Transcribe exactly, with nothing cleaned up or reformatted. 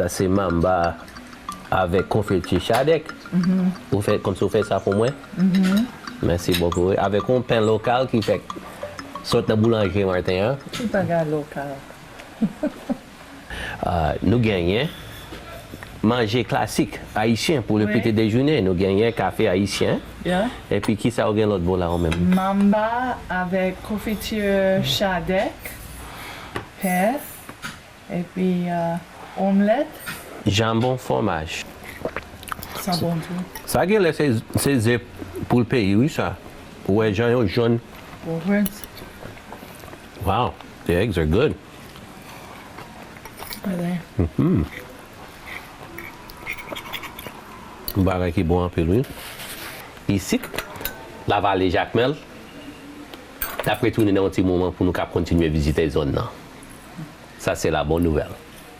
Sa se mamba avèk konfiti chadèk. Ou fè, kòmsi ou fè sa pou mwen. Mèsi bokou. Avèk yon pen lokal ki fèk sot nan boulanje Martin an. Ki bagay lokal? Ah, nou genyen manje klasik ayisyen pou le piti dejounen. Nou genyen kafe ayisyen. Epi ki sa ou gen lòt bò la ou menm? Mamba avèk konfiti chadèk, pen, epi euh, omlèt. Janbon fwomaj. Sa bon tou. Sa genlè se, se ze poul peyi wi sa. Ou wè jan yo jòn. Bon, Prince. Wow, the eggs are good. Bagay ki bon anpil wi. Isit, Lavale Jakmèl, n ap retounen nan yon ti moman pou nou kab kontinye vizite zòn nan. Sa se la bonne nouvelle.